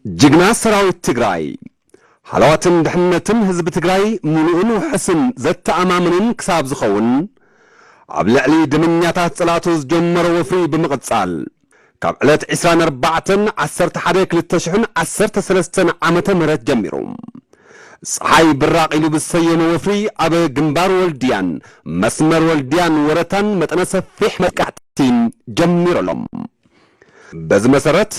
ጅግና ሰራዊት ትግራይ፣ ሃለዋትን ድሕነትን ህዝቢ ትግራይ ምሉእን ውሑስን ዘተኣማምንን ክሳብ ዝኸውን፣ ኣብ ልዕሊ ደመኛታት ጸላእቱ ዝጀመሮ ወፍሪ ብምቕጻል፣ ካብ ዕለት ዕስራን ኣርባዕተን ዓሰርተ ሓደ ክልተ ሽሕን ዓሰርተ ሰለስተን ዓመተ ምህረት ጀሚሩ፣ ጸሓይ ብራቕ ኢሉ ብዝሰየሞ ወፍሪ ኣብ ግንባር ወልድያን መስመር ወልድያን ወረታን መጠነ ሰፊሕ መጥቃዕቲ ጀሚሩ ኣሎ። በዚ መሰረት፣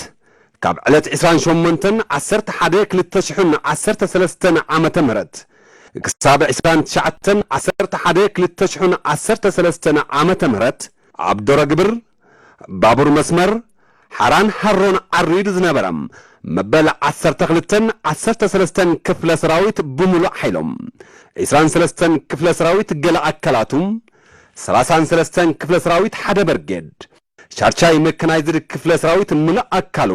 ካብ ዕለት ዕስራን ሸሞንተን ዓሰርተ ሓደ ክልተ ሽሕን ዓሰርተ ሰለስተን ዓመተ ምህረት ክሳብ ዕስራን ትሽዓተን ዓሰርተ ሓደ ክልተ ሽሕን ዓሰርተ ሰለስተን ዓመተ ምህረት ኣብ ዶሮ ግብር፣ ባቡር መስመር፣ ሓራን ሃሮን ዓሪዱ ዝነበረ መበል ዓሰርተ ክልተን ዓሰርተ ሰለስተን ክፍለ ሰራዊት ብምሉእ ሓይሎም፣ ዕስራን ሰለስተን ክፍለ ሰራዊት ገለ ኣካላቱ፣ ሰላሳን ሰለስተን ክፍለ ሰራዊት ሓደ በርጌድ፣ ሻድሻይ መካናይዝድ ክፍለ ሰራዊት ምሉእ ኣካሉ፣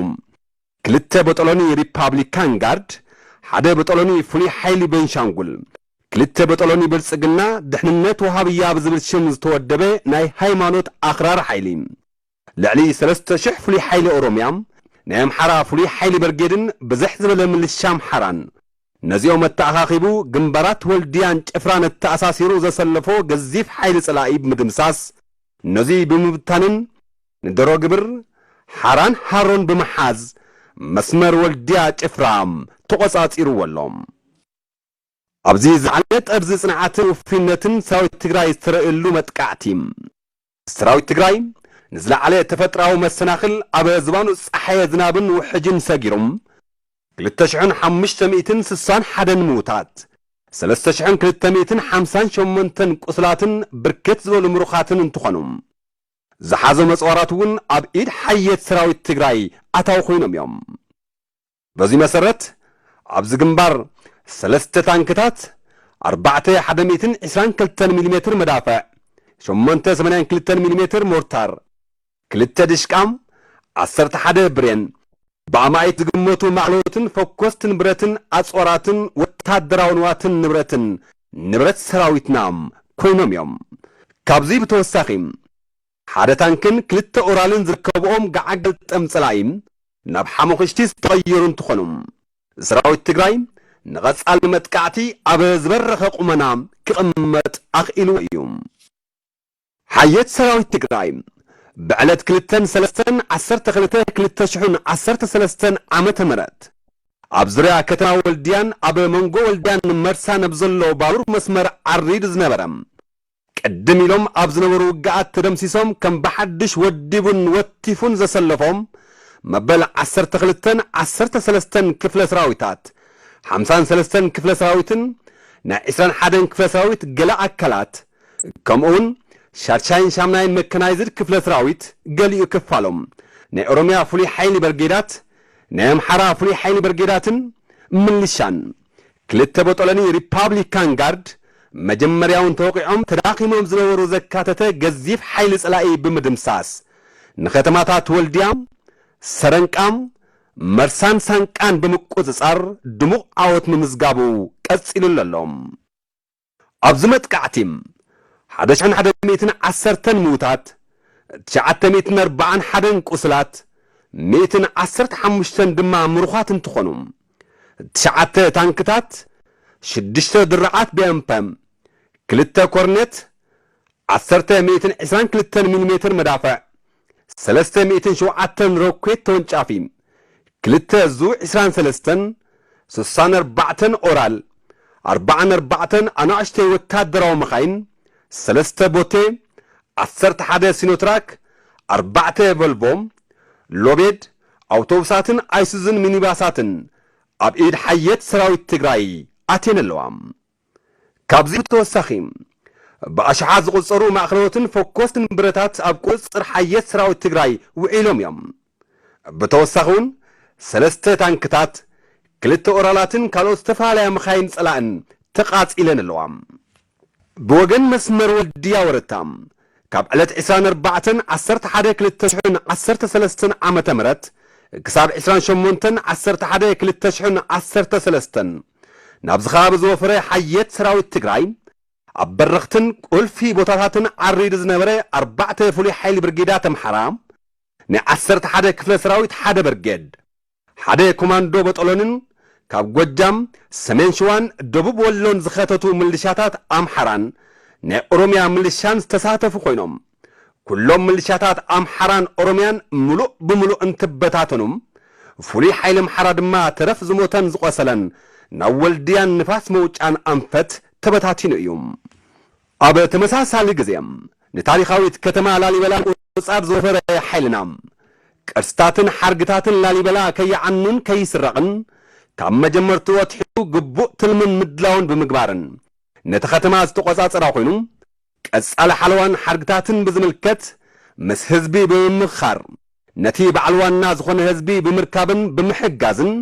ክልተ በጠሎኒ ሪፓብሊካን ጋርድ፣ ሓደ በጠሎኒ ፍሉይ ሓይሊ ቤንሻንጉል፣ ክልተ በጠሎኒ ብልጽግና ድሕንነት ወሃብያ ብዝብል ሽም ዝተወደበ ናይ ሃይማኖት ኣኽራር ሓይሊ፣ ልዕሊ ሰለስተ ሽሕ ፍሉይ ሓይሊ ኦሮምያ፣ ናይ ኣምሓራ ፍሉይ ሓይሊ በርጌድን ብዝሕ ዝበለ ምልሻ ኣምሓራን፣ ነዚኦም ኣተኣኻኺቡ ግንባራት ወልድያን ጭፍራን ኣተኣሳሲሩ ዘሰለፎ ገዚፍ ሓይሊ ጸላኢ ብምድምሳስ፣ ነዚ ብምብታንን ንደሮ ግብር፣ ሓራን ሃሮን ብምሓዝ፣ መስመር ወልድያ ጭፍራ ተቖጻጺርዎ ኣሎ። ኣብዚ ዝዓለ ጠርዚ ጽንዓትን ውፉይነትን ሰራዊት ትግራይ ዝተረእየሉ መጥቃዕቲ፣ ሰራዊት ትግራይ ንዝለዓለ ተፈጥራዊ መሰናኽል ኣብ ዝባኑ ጸሓየ ዝናብን ውሕጅን ሰጊሮም፣ ክልተ ሽሕን ሓሙሽተ ሚእትን ስሳን ሓደን ምዉታት፣ ሰለስተ ሽሕን ክልተ ሚእትን ሓምሳን ሸሞንተን ቁስላትን ብርክት ዝበሉ ምሩኻትን እንትኾኑ፣ ዝሓዞም ኣጽዋራት እውን ኣብ ኢድ ሓየት ሰራዊት ትግራይ ኣታዊ ኮይኖም እዮም። በዚ መሰረት፣ ኣብዚ ግንባር ሰለስተ ታንክታት፣ ኣርባዕተ ሓደ ሚእትን ዕስራን ክልተን ሚሊሜትር መዳፍዕ፣ ሸሞንተ ሰማንያን ክልተን ሚሊሜትር ሞርታር፣ ክልተ ድሽቃ፣ ዓሰርተ ሓደ ብሬን፣ ብኣማኢት ዝግመቱ ማዕሎትን ፈኮስትን ብረትን ኣጽዋራትን ወተሃደራዊ ንዋትን ንብረትን ንብረት ሰራዊትና ኮይኖም እዮም። ካብዚ ብተወሳኺ፣ ሓደ ታንክን ክልተ ኦራልን ዝርከብኦም ገዓገል ጠም ጸላኢ ናብ ሓሙኽሽቲ ዝተቐየሩ እንትኾኑ፣ ሰራዊት ትግራይ ንቐጻሊ መጥቃዕቲ ኣብ ዝበረኸ ቁመና ክቕመጥ ኣኽኢልዎ እዩ። ሓየት ሰራዊት ትግራይ ብዕለት ክልተን ሰለስተን ዓሰርተ ክልተ ክልተ ሽሕን ዓሰርተ ሰለስተን ዓመተ ምህረት ኣብ ዙርያ ከተማ ወልድያን ኣብ መንጎ ወልድያን መርሳን ኣብ ዘሎ ባቡር መስመር ዓሪዱ ዝነበረ፣ ቅድም ኢሎም ኣብ ዝነበሩ ውግኣት ተደምሲሶም ከም ብሓድሽ ወዲቡን ወቲፉን ዘሰለፎም መበል ዓሰርተ ክልተን ዓሰርተ ሰለስተን ክፍለ ሰራዊታት፣ ሓምሳን ሰለስተን ክፍለ ሰራዊትን ናይ ዕስራን ሓደን ክፍለ ሰራዊት ገለ ኣካላት፣ ከምኡውን ሻድሻይን ሻምናይን መካናይዝድ ክፍለ ሰራዊት ገሊኡ ክፋሎም፣ ናይ ኦሮምያ ፍሉይ ሓይሊ በርጌዳት፣ ናይ ኣምሓራ ፍሉይ ሓይሊ በርጌዳትን ምልሻን፣ ክልተ በጦሎኒ ሪፓብሊካን ጋርድ መጀመርያውን ተወቂዖም ተዳኺሞም ዝነበሩ ዘካተተ ገዚፍ ሓይሊ ጸላኢ ብምድምሳስ፣ ንከተማታት ወልድያ፣ ሰረንቃ፣ መርሳን ሳንቃን ብምቁጽጻር ድሙቕ ዓወት ምምዝጋቡ ቀጺሉሉ ኣሎ። ኣብዚ መጥቃዕቲ፣ ሓደ ሽሕን ሓደ ሚእትን ዓሰርተን ምዉታት፣ ትሽዓተ ሚእትን ኣርባዓን ሓደን ቁስላት፣ ሚእትን ዓሰርተ ሓሙሽተን ድማ ምሩኻት እንትኾኑ፣ ትሽዓተ ታንክታት፣ ሽዱሽተ ድራዓት ቢኤምፐ፣ ክልተ ኮርኔት፣ ዓሰርተ ሚእትን ዕስራን ክልተን ሚሊሜትር መዳፍዕ፣ ሰለስተ ሚእትን ሸውዓተን ሮኬት ተወንጫፊ፣ ክልተ ዙ ዕስራን ሰለስተን፣ ስሳን ኣርባዕተን ኦራል፣ ኣርባዓን ኣርባዕተን ኣናእሽተይ ወታደራዊ መኻይን፣ ሰለስተ ቦቴ፣ ዓሰርተ ሓደ ሲኖትራክ፣ ኣርባዕተ ቮልቮ፣ ሎቤድ፣ ኣውቶቡሳትን ኣይሱዝን ሚኒባሳትን ኣብ ኢድ ሓየት ሰራዊት ትግራይ ኣትየን ኣለዋ። ካብዚ ብተወሳኺ፣ ብኣሽሓት ዝቑጸሩ ማእኸለዎትን ፈኮስትን ብረታት ኣብ ቁጽጽር ሓየት ሰራዊት ትግራይ ውዒሎም እዮም። ብተወሳኺ እውን፣ ሰለስተ ታንክታት፣ ክልተ ኦራላትን ካልኦት ዝተፈላለያ መኻይን ጸላእን ተቓጺለን ኣለዋ። ብወገን መስመር ወልድያ ወረታ፣ ካብ ዕለት ዕስራን ኣርባዕተን ዓሰርተ ሓደ ክልተ ሽሕን ዓሰርተ ሰለስተን ዓመተ ምህረት ክሳብ ዕስራን ሸሞንተን ዓሰርተ ሓደ ክልተ ሽሕን ዓሰርተ ሰለስተን፣ ናብዚ ከባቢ ዝወፈረ ሓየት ሰራዊት ትግራይ፣ ኣብ በረኽትን ቁልፊ ቦታታትን ዓሪዱ ዝነበረ ኣርባዕተ ፍሉይ ሓይሊ ብርጌዳት ኣምሓራ፣ ናይ ዓሰርተ ሓደ ክፍለ ሰራዊት ሓደ በርጌድ፣ ሓደ ኮማንዶ በጠሎንን ካብ ጎጃም፣ ሰሜን ሸዋን ደቡብ ወሎን ዝኸተቱ ምልሻታት ኣምሓራን ናይ ኦሮምያ ምልሻን ዝተሳተፉ ኮይኖም፣ ኩሎም ምልሻታት ኣምሓራን ኦሮምያን ምሉእ ብምሉእ እንትበታተኑ፣ ፍሉይ ሓይሊ ኣምሓራ ድማ ተረፍ ዝሞተን ዝቖሰለን ናብ ወልድያን ንፋስ መውጫን ኣንፈት ተበታቲኑ እዩ። ኣብ ተመሳሳሊ ግዜ፣ ንታሪኻዊት ከተማ ላሊበላ ቁጽጻር ዝወፈረ ሓይልና፣ ቅርስታትን ሓርግታትን ላሊበላ ከይዓኑን ከይስረቕን ካብ መጀመርትኡ ኣትሒዙ ግቡእ ትልምን ምድላውን ብምግባርን ነቲ ከተማ ዝተቖጻጸራ ኮይኑ፣ ቀጻሊ ሓለዋን ሓርግታትን ብዝምልከት ምስ ህዝቢ ብምምኻር፣ ነቲ በዓል ዋና ዝኾነ ህዝቢ ብምርካብን ብምሕጋዝን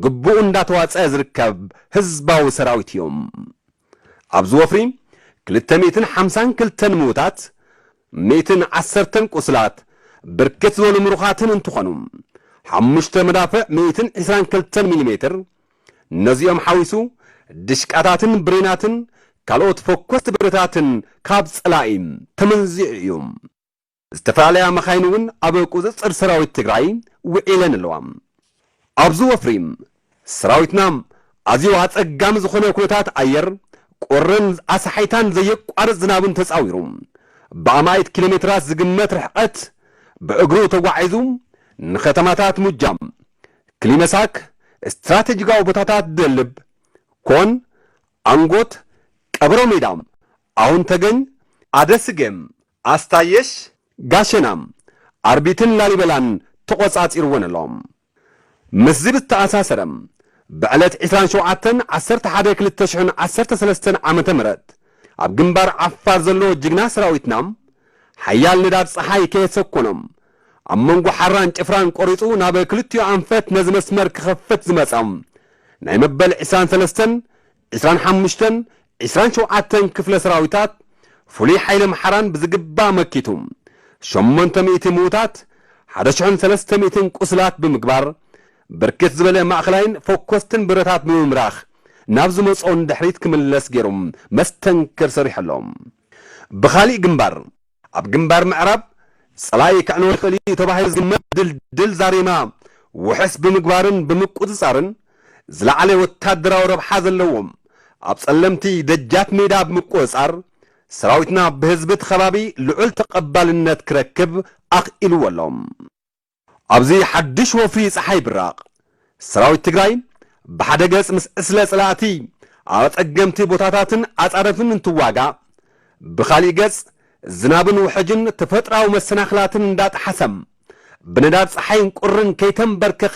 ግቡእ እንዳተዋጸአ ዝርከብ ህዝባዊ ሰራዊት እዩ። ኣብዚ ወፍሪ ክልተ ሚእትን ሓምሳን ክልተን ምዉታት፣ ሚእትን ዓሰርተን ቁስላት፣ ብርክት ዝበሉ ምሩኻትን እንትኾኑ፣ ሓሙሽተ መዳፍዕ ሚእትን ዕስራን ክልተን ሚሊሜትር፣ ነዚኦም ሓዊሱ ድሽቃታትን ብሬናትን ካልኦት ፈኮስቲ ብረታትን ካብ ጸላኢ ተመንዚዑ እዩ። ዝተፈላለያ መኻይን እውን ኣብ ቁጽጽር ሰራዊት ትግራይ ውዒለን ኣለዋ። ኣብዚ ወፍሪ ሰራዊትና ኣዝዩ ኣጸጋሚ ዝኾነ ኩነታት ኣየር፣ ቁርን ኣሳሓይታን ዘየቋርጽ ዝናብን ተጻዊሩ፣ ብኣማኢት ኪሎ ሜትራት ዝግመት ርሕቀት ብእግሩ ተጓዒዙ፣ ንከተማታት ሙጃም፣ ክሊመሳክ፣ ስትራቴጂካዊ ቦታታት ደልብ፣ ኮን፣ ኣንጎት፣ ቀበሮ ሜዳ፣ ኣሁን ተገኝ፣ ኣደስጌም፣ ኣስታየሽ፣ ጋሸና፣ ኣርቢትን ላሊበላን ተቖጻጺርወን ኣሎ። ምስዚ ብዝተኣሳሰረ፣ ብዕለት ዕስራን ሸውዓተን ዓሰርተ ሓደ ክልተ ሽሕን ዓሰርተ ሰለስተን ዓመተ ምህረት ኣብ ግንባር ዓፋር ዘሎ ጅግና ሰራዊትና፣ ሓያል ንዳድ ጸሓይ ከየሰኮኖም፣ ኣብ መንጎ ሓራን ጭፍራን ቆሪጹ ናብ ክልቲኡ ኣንፈት ነዚ መስመር ክኸፍት ዝመጸ ናይ መበል ዕስራን ሰለስተን፣ ዕስራን ሓሙሽተን፣ ዕስራን ሸውዓተን ክፍለ ሰራዊታት ፍሉይ ሓይሊ ኣምሓራን ብዝግባእ መኪቱ፣ ሸሞንተ ሚእቲ ምዉታት፣ ሓደ ሽሕን ሰለስተ ሚእትን ቁስላት ብምግባር፣ ብርክት ዝበለ ማእኸላይን ፈኮስትን ብረታት ብምምራኽ፣ ናብ ዝመጾ ንድሕሪት ክምለስ ገይሩ መስተንክር ሰሪሑ ኣሎ። ብኻሊእ ግንባር፣ ኣብ ግንባር ምዕራብ፣ ጸላኢ ከዕንዎ ይኽእል እዩ ተባሂሉ ዝግመት ድልድል ዛሬማ ውሕስ ብምግባርን ብምቁጽጻርን፣ ዝለዓለ ወታደራዊ ረብሓ ዘለዎም ኣብ ጸለምቲ ደጃት ሜዳ ብምቁጽጻር፣ ሰራዊትና ብህዝቢ እቲ ከባቢ ልዑል ተቐባልነት ክረክብ ኣኽኢልዎ ኣሎ። ኣብዚ ሓድሽ ወፍሪ ጸሓይ ብራቕ፣ ሰራዊት ትግራይ ብሓደ ገጽ ምስ ዕስለ ጸላእቲ ኣብ ጸገምቲ ቦታታትን ኣጻርፍን እንትዋጋእ፣ ብኻሊእ ገጽ ዝናብን ውሕጅን ተፈጥራዊ መሰናኽላትን እንዳጠሓሰ፣ ብነዳድ ጸሓይን ቁርን ከይተንበርከኸ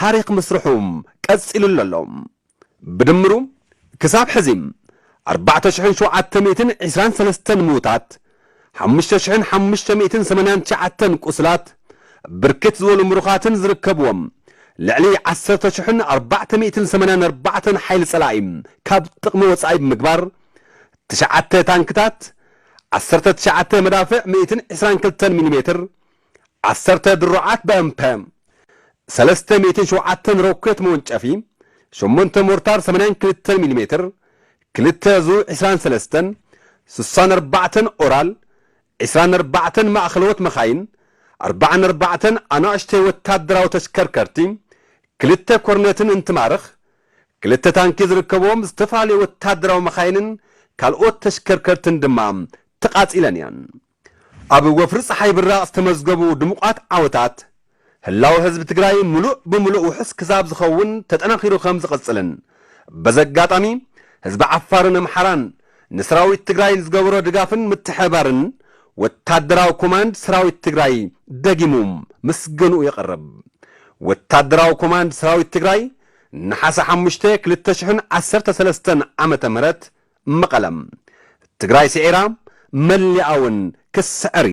ታሪኽ ምስርሑ ቀጺሉሉ ኣሎ። ብድምሩ ክሳብ ሕዚ ኣርባዕተ ሽሕን ሸውዓተ ሚእትን ዕስራን ሰለስተን ምዉታት፣ ሓሙሽተ ሽሕን ሓሙሽተ ሚእትን ሰማንያን ትሽዓተን ቁስላት፣ ብርክት ዝበሉ ምሩኻትን ዝርከብዎም ልዕሊ ዓሰርተ ሽሕን ኣርባዕተ ሚእትን ሰማንያን ኣርባዕተን ሓይሊ ጸላኢ ካብ ጥቕሚ ወጻኢ ብምግባር፣ ትሽዓተ ታንክታት፣ ዓሰርተ ትሽዓተ መዳፍዕ ሚእትን ዕስራን ክልተን ሚሊሜትር፣ ዓሰርተ ድሩዓት ብኤምፐ፣ ሰለስተ ሚእትን ሸውዓተን ሮኬት መወንጨፊ፣ ሸሞንተ ሞርታር ሰማንያን ክልተን ሚሊሜትር፣ ክልተ ዙ ዕስራን ሰለስተን፣ ስሳን ኣርባዕተን ኦራል፣ ዕስራን ኣርባዕተን ማእኸለዎት መኻይን፣ ኣርባዓን ኣርባዕተን ኣናእሽተይ ወታደራዊ ተሽከርከርቲ፣ ክልተ ኮርኔትን እንትማርኽ፣ ክልተ ታንኪ ዝርከብዎም ዝተፈላለዩ ወታደራዊ መኻይንን ካልኦት ተሽከርከርትን ድማ ተቓጺለን እየን። ኣብ ወፍሪ ጸሓይ ብራቕ ዝተመዝገቡ ድሙቓት ዓወታት፣ ህላወ ህዝቢ ትግራይ ምሉእ ብምሉእ ውሑስ ክሳብ ዝኸውን ተጠናኺሩ ከም ዝቕጽልን፣ በዚ ኣጋጣሚ ህዝቢ ዓፋርን ኣምሓራን ንሰራዊት ትግራይ ዝገብሮ ድጋፍን ምትሕብባርን ወታደራዊ ኮማንድ ሰራዊት ትግራይ ደጊሙ ምስጋንኡ የቕርብ። ወታደራዊ ኮማንድ ሰራዊት ትግራይ ነሓሰ ሓሙሽተ ክልተ ሽሕን ዓሰርተ ሰለስተን ዓመተ ምህረት መቐለ። ትግራይ ስዒራ መሊኣ እውን ክስዕር እዩ።